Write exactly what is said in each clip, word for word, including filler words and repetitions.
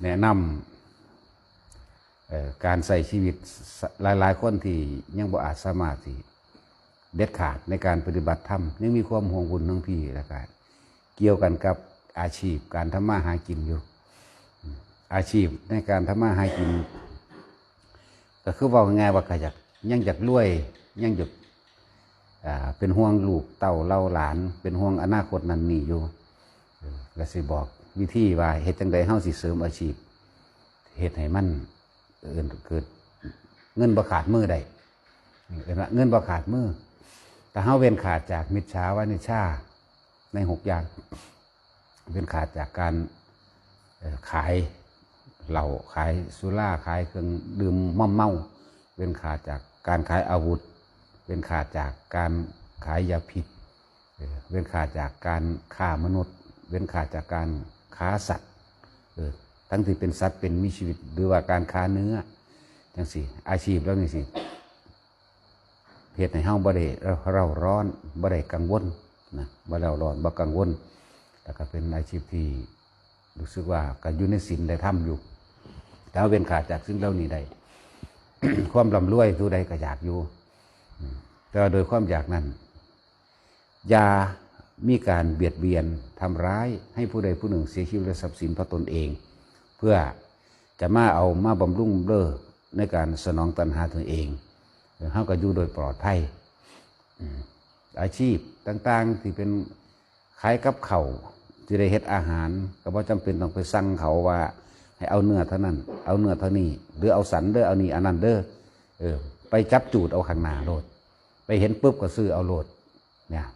แนะนำเอ่อการใช้ชีวิต หลายๆคนที่ยังบ่อาจสามารถที่เด็ดขาดในการปฏิบัติธรรม ยังมีความห่วงบุญทั้งพี่แล้วก็เกี่ยวกันกับอาชีพการทำมาหากินอยู่ อาชีพในการทำมาหากิน ก็คือเว้าง่ายๆว่าก็อยาก ยังอยากรวย ยังอยาก อ่า เป็นห่วงลูกเต้าเหล่าหลาน เป็นห่วงอนาคตนั่นนี่อยู่ เออ ก็สิบอกวิธีว่าเฮ็ดจั่งใดเฮาสิเสริมอาชีพ เฮ็ดให้มัน เอิ้นเกิดเงินบ่ขาดมือได้ เอิ้นว่าเงินบ่ขาดมือ ถ้าเฮาเว้นขาดจากมิจฉาวานิชาในหกอย่าง เว้นขาดจากการ เอ่อ ขายเหล้า ขายสุรา ขายเครื่องดื่มม่อมเมา เว้นขาดจากการขายอาวุธ เว้นขาดจากการขายยาพิษ เออ เว้นขาดจากการฆ่ามนุษย์ เว้นขาดจากการค้าสัตว์ เออ ทั้งที่เป็นสัตว์เป็นมีชีวิต หรือว่าการค้าเนื้อ จั่งซี้ อาชีพเหล่านี้สิ เฮ็ดให้เฮาบ่ได้เร่าร้อน บ่ได้กังวลนะ บ่เร่าร้อน บ่กังวล แล้วก็เป็นอาชีพที่รู้สึกว่าก็อยู่ในศีลและธรรมอยู่ ถ้าเว้นขาดจากสิ่งเหล่านี้ได้ ความร่ำรวยผู้ใดก็อยากอยู่ อืม แต่ว่าโดยความอยากนั้น อย่ามีการเบียดเบียนทำร้ายให้ผู้ใดผู้หนึ่งเสียชีวิตและทรัพย์สินเพราะตนเอง เพื่อจะมาเอามาบำรุงเบลอในการสนองตัณหาตนเอง เฮาก็อยู่โดยปลอดภัย อืม อาชีพต่างๆที่เป็นขายกับข้าว ที่ได้เฮ็ดอาหาร ก็บ่จำเป็นต้องไปสั่งเขาว่าให้เอาเนื้อเท่านั้น เอาเนื้อเท่านี้ หรือเอาสันเด้อ เอานี่ อันนั้นเด้อ เออ ไปจับจูดเอาข้างหน้าโลด ไปเห็นปุ๊บก็ซื้อเอาโลด เนี่ย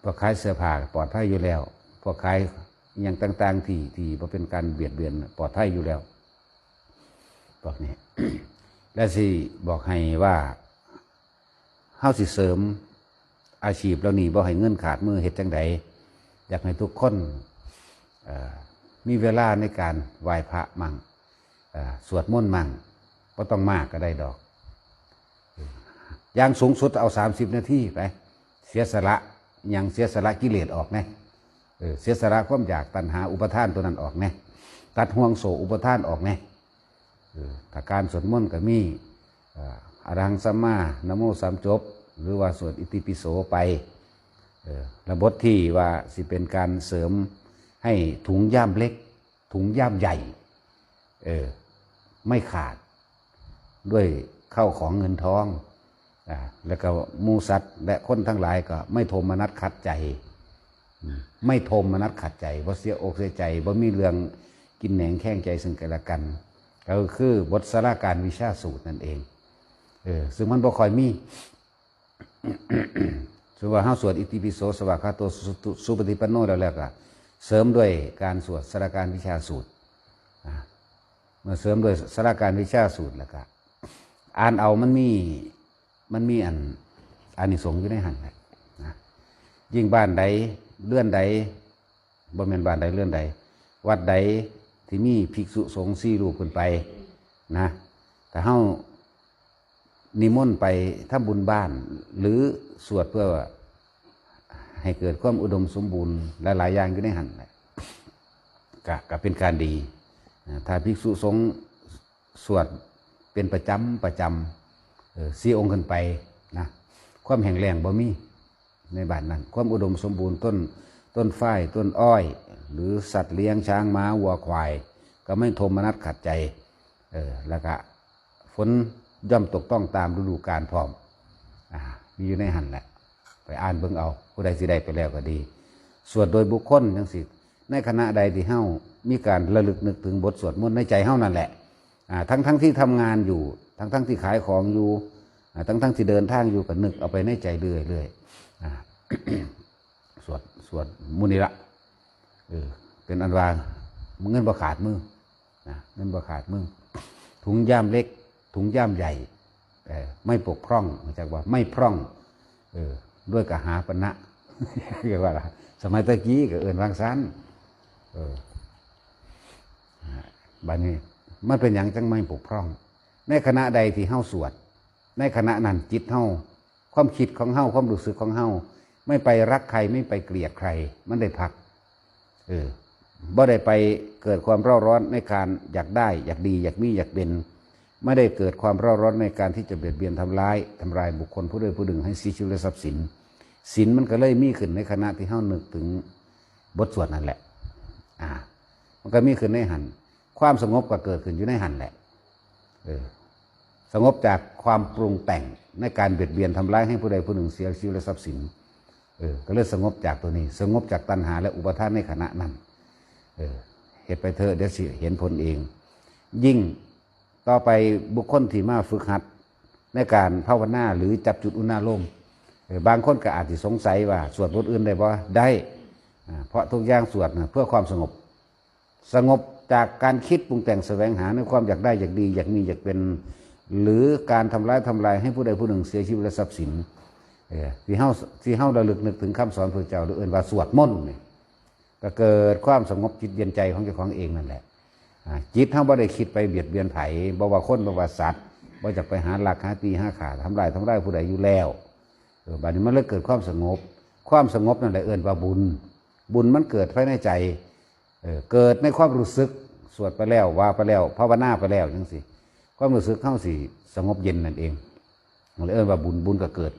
พวกขายเสื้อผ้าปลอดภัยอยู่แล้ว พวกขายอิหยังต่างๆที่ ที่บ่เป็นการเบียดเบียนปลอดภัยอยู่แล้ว พวกนี้ และสิบอกให้ว่า เฮาสิเสริมอาชีพเหล่านี้บ่ให้เงินขาดมือเฮ็ดจั่งใด อยากให้ทุกคน เอ่อ มีเวลาในการไหว้พระมั่ง เอ่อ สวดมนต์มั่ง บ่ต้องมากก็ได้ดอก อย่างสูงสุดเอาสามสิบนาทีไป เสียสละ หยัง เสียสละกิเลสออกแหน่ เออ เสียสละความอยากตัณหาอุปาทานตัวนั้นออกแหน่ ตัดห่วงโซ่อุปาทานออกแหน่ เออ ถ้าการสวดมนต์ก็มี เอ่อ อะระหังสัมมา นะโมสามจบ หรือว่าสวดอิติปิโสไป เออ และบทที่ว่าสิเป็นการเสริมให้ถุงย่ามเล็ก ถุงย่ามใหญ่ เออ ไม่ขาด ด้วยข้าวของเงินทอง อ่า แล้วก็หมู่สัตว์และคนทั้งหลายก็ไม่โทมนัสขัดใจ อืม ไม่โทมนัสขัดใจ บ่เสียอกเสียใจ บ่มีเรื่องกินแหนงแข้งใจซึ่งกันและกัน ก็คือบทสาราการวิชาสูตรนั่นเอง เออ ซึ่งมันบ่ค่อยมี สมมุติว่าเฮาสวดอิติปิโสสวากขาโต สุสุปฏิปันโน แล้ว แล้วก็เสริมด้วยการสวดสาราการวิชาสูตร อ่า เมื่อเสริมด้วยสาราการวิชาสูตรแล้วก็ อ่านเอามันมี มันมีอัน อานิสงส์อยู่ในหั่นแหละนะ ยิ่งบ้านใด เรือนใด บ่แม่นบ้านใดเรือนใด วัดใดที่มีภิกษุสงฆ์สี่รูปขึ้นไปนะ ถ้าเฮานิมนต์ไปทำบุญบ้าน หรือสวดเพื่อให้เกิดความอุดมสมบูรณ์หลายๆอย่างอยู่ในหั่นแหละ ก็ ก็เป็นการดีนะ ถ้าภิกษุสงฆ์สวดเป็นประจำประจำ เออ สี่องค์ขึ้นไปนะ ความแห้งแล้งบ่มีในบ้านนั้น ความอุดมสมบูรณ์ ต้น ต้นฝ้าย ต้นอ้อย หรือสัตว์เลี้ยง ช้าง ม้า วัว ควาย ก็ไม่โทมนัสขัดใจ เออ แล้วก็ฝนย่อมตกต้องตามฤดูกาลพร้อม อ่า มีอยู่ในหั่นแหละ ไปอ่านเบิ่งเอา ผู้ใดสิได้ไปแล้วก็ดี สวดโดยบุคคลจั่งซี้ ในขณะใดที่เฮามีการระลึกนึกถึงบทสวดมนต์ในใจเฮานั่นแหละ อ่า ทั้งๆที่ทำงานอยู่ ทั้งๆที่ขายของอยู่ อ่า ทั้งๆที่เดินทางอยู่ ก็นึกเอาไปในใจเรื่อยๆ อ่า สวด สวดหมู่นี้ละ เออ เป็นอันว่าเงินบ่ขาดมือ นะ เงินบ่ขาดมือ ถุงย่ามเล็ก ถุงย่ามใหญ่ เออ ไม่บกพร่อง รู้จักว่าไม่พร่อง เออ ด้วยกหาปณะ เรียกว่าล่ะ สมัยตะกี้ก็เอิ้นว่าซั่น เออ บัดนี้มันเป็นหยังจั่งไม่บกพร่อง ในขณะใดที่เฮาสวด ในขณะนั้นจิตเฮา ความคิดของเฮา ความรู้สึกของเฮา ไม่ไปรักใคร ไม่ไปเกลียดใคร มันได้พัก เออ บ่ได้ไปเกิดความเร่าร้อนในการอยากได้ อยากดี อยากมี อยากเป็น ไม่ได้เกิดความเร่าร้อนในการที่จะเบียดเบียนทำร้าย ทำลายบุคคลผู้ใดผู้หนึ่งให้เสียชีวิตและทรัพย์สิน ศีลมันก็เลยมีขึ้นในขณะที่เฮานึกถึงบทสวดนั่นแหละ อ่า มันก็มีขึ้นในหั้น ความสงบก็เกิดขึ้นอยู่ในหั้นแหละ เออ สงบจากความปรุงแต่งในการเบียดเบียนทำร้ายให้ผู้ใดผู้หนึ่งเสียชีวิตและทรัพย์สิน เออ ก็เลยสงบจากตัวนี้ สงบจากตัณหาและอุปาทานในขณะนั้น เออ เฮ็ดไปเถอะ เดี๋ยวสิเห็นผลเอง ยิ่งต่อไปบุคคลที่มาฝึกหัดในการภาวนาหรือจับจุดอุณาโลม เออ บางคนก็อาจจะสงสัยว่าสวดบทอื่นได้บ่ ได้ อ่า เพราะทุกอย่างสวดนะเพื่อความสงบ สงบจากการคิดปรุงแต่งแสวงหาในความอยากได้ อยากดี อยากมี อยากเป็น หรือการทำร้าย ทำลายให้ผู้ใดผู้หนึ่งเสียชีวิตและทรัพย์สิน เออ ที่เฮา ที่เฮาระลึกนึกถึงคำสอนพระเจ้า หรือเอิ้นว่าสวดมนต์นี่ ก็เกิดความสงบจิตเย็นใจของเจ้าของเองนั่นแหละ อ่า จิตเฮาบ่ได้คิดไปเบียดเบียนไผ บ่ว่าคน บ่ว่าสัตว์ บ่อยากไปหาลักหาตีหาฆ่า ทำร้าย ทำร้ายผู้ใดอยู่แล้ว เออ บัดนี้มันเลยเกิดความสงบ ความสงบนั่นแหละเอิ้นว่าบุญ บุญมันเกิดภายในใจ เออ เกิดในความรู้สึก สวดไปแล้ว ว่าไปแล้ว ภาวนาไปแล้วจังซี่ ความรู้สึกเฮาสิสงบเย็นนั่นเอง มันเลยเอิ้นว่าบุญ บุญก็เกิด